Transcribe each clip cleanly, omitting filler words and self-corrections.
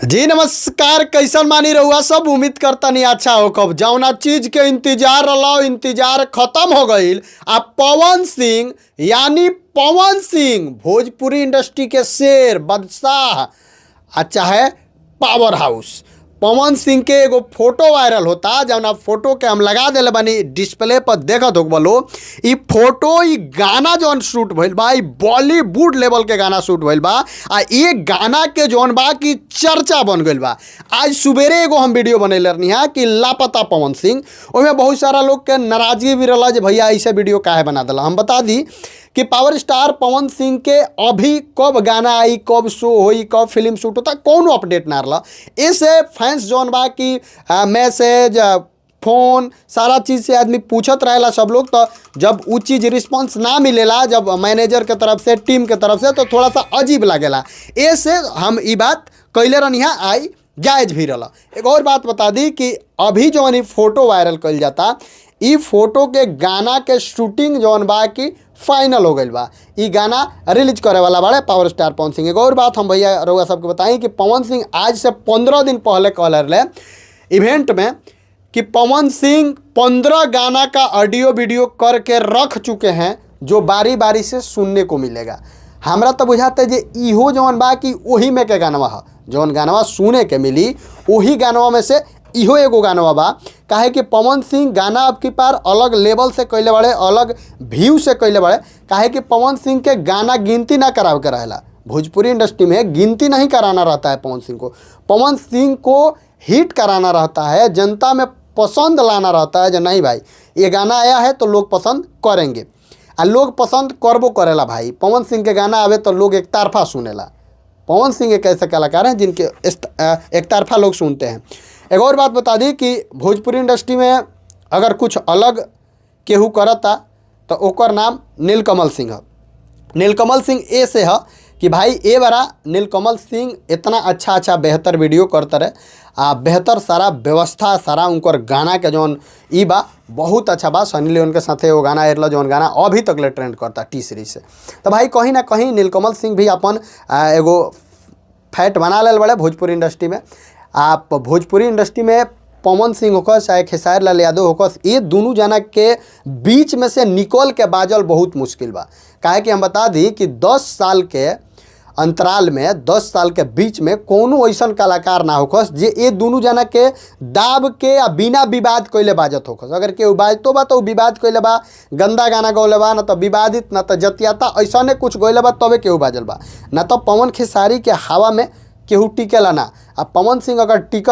जी नमस्कार। कैसन मानी रहुआ सब? उम्मीद करता नहीं अच्छा हो। कब जौना चीज के इंतजार रहा, इंतजार खत्म हो गईल। आ पवन सिंह, यानी पवन सिंह भोजपुरी इंडस्ट्री के शेर, बादशाह आ चाहे पावर हाउस पवन सिंह के एगो फोटो वायरल होता, जौना फोटो के हम लगा देले बानी डिस्प्ले पर, देखत हो बोलो। ई फोटो, ई गाना जौन शूट भइल बा, ई बॉलीवुड लेवल के गाना शूट भइल बा। आ ये गाना के जौन बा कि चर्चा बन गइल बा। आज सुबेरे एगो हम वीडियो बनैले रहनी है कि लापता पवन सिंह। ओहिमे बहुत सारा लोग के नाराजगी भी रहला जे भैया, ऐसे वीडियो काहे बना दिला। हम बता दी कि पावर स्टार पवन सिंह के अभी कब गाना आई, कब शो होई, कब फिल्म शूट होता, कोनो अपडेट ना रहा। ऐसे फैंस जौन बा कि मैसेज, फोन, सारा चीज़ से आदमी पूछत रहेला सब लोग। तो जब उ चीज़ रिस्पॉन्स ना मिलेला जब मैनेजर के तरफ से, टीम के तरफ से, तो थोड़ा सा अजीब लागेला। ऐसे हम ई बात कैले रहनी है, आई जायज भी रहा। एक और बात बता दी कि अभी जौन ई फोटो वायरल कइल जाता, ई फोटो के गाना के शूटिंग जौन बा कि फाइनल हो गइल बा। ई गाना रिलीज करे वाला बाड़े पावर स्टार पवन सिंह। एक और बात हम भैया रउआ सबके बताई कि पवन सिंह आज से 15 दिन पहले कहले रहे इवेंट में कि पवन सिंह 15 गाना का ऑडियो वीडियो करके रख चुके हैं, जो बारी बारी से सुनने को मिलेगा। हमरा तो बुझाते जे इहो जौन बा कि ओही में के गानवा ह, जौन गानवा सुने के मिली, ओही गानवा में से इहो एगो गानवा बा। काहे कि पवन सिंह गाना अब की पार अलग लेवल से कैले बाड़े, अलग व्यू से कैले बाड़े। काहे कि पवन सिंह के गाना गिनती ना करावे के रहेला। भोजपुरी इंडस्ट्री में गिनती नहीं कराना रहता है पवन सिंह को। पवन सिंह को हिट कराना रहता है, जनता में पसंद लाना रहता है जो नहीं भाई, ये गाना आया है तो लोग पसंद करेंगे। आ लोग पसंद करबो करेला भाई। पवन सिंह के गाना आवे तो लोग एक तरफा सुनेला। पवन सिंह एक ऐसे कलाकार हैं जिनके एक तरफा लोग सुनते हैं। एक और बात बता दी कि भोजपुरी इंडस्ट्री में अगर कुछ अलग केहू करता तो ओकर नाम नीलकमल सिंह है। नीलकमल सिंह ए से है कि भाई, ए बड़ा नीलकमल सिंह इतना अच्छा अच्छा बेहतर वीडियो करते रहे आ बेहतर सारा व्यवस्था, सारा उनकर गाना के जौन ई बा, बहुत अच्छा बा। सनी लियोन के साथे वो गाना आयल, जौन गाना अभी तक ले ट्रेंड करता टी सीरीज से। तो भाई, कहीं ना कहीं नीलकमल सिंह भी अपन एगो फैट बना लेल बड़े भोजपुरी इंडस्ट्री में। आप भोजपुरी इंडस्ट्री में पवन सिंह होकस चाहे खेसारी लाल यादव होकस, ये दोनों जना के बीच में से निकल के बाजल बहुत मुश्किल बा। काहे कि हम बता दी कि 10 साल के अंतराल में, 10 साल के बीच में कोनो ऐसन कलाकार ना होकस जे ये दोनों जना के दाब के आ बिना विवाद कइले बाजत होकस। अगर केहू बाजतो बा तो उ विवाद कइले बा, गंदा गाना गौले बा, ना तो विवादित, ना तो जतियाता, ऐसने कुछ गइले बा, तबे केहू बाजल बा। ना तो पवन खेसारी के हवा में केहू टिकेला ना। आ पवन सिंह अगर टिक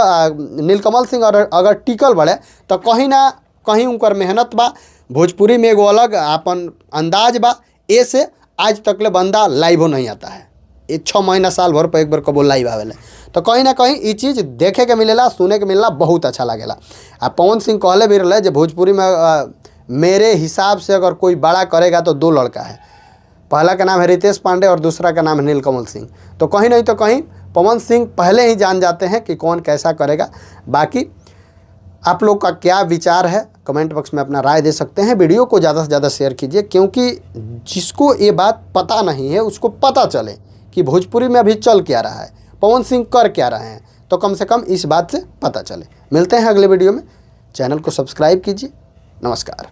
नीलकमल सिंह अगर अगर टिकल बड़े तो कहीं ना कहीं उनकर मेहनत बा। भोजपुरी में एगो अलग अपन अंदाज बा। ए से आज तक ले बंदा लाइवो नहीं आता है। ये 6 महीना, साल भर पर एक बार कबो लाइव आवेला, तो कहीं ना कहीं ई चीज़ देखे के मिलेला, सुने के मिलेला, बहुत अच्छा लागेला। आ पवन सिंह कहले भी रहे जे भोजपुरी में मेरे हिसाब से अगर कोई बड़ा करेगा तो दो लड़का है, पहला का नाम है रितेश पांडे और दूसरा का नाम है नीलकमल सिंह। तो कहीं नहीं तो कहीं पवन सिंह पहले ही जान जाते हैं कि कौन कैसा करेगा। बाकी आप लोग का क्या विचार है, कमेंट बॉक्स में अपना राय दे सकते हैं। वीडियो को ज़्यादा से ज़्यादा शेयर कीजिए, क्योंकि जिसको ये बात पता नहीं है, उसको पता चले कि भोजपुरी में अभी चल क्या रहा है, पवन सिंह कर क्या रहे हैं, तो कम से कम इस बात से पता चले। मिलते हैं अगले वीडियो में। चैनल को सब्सक्राइब कीजिए। नमस्कार।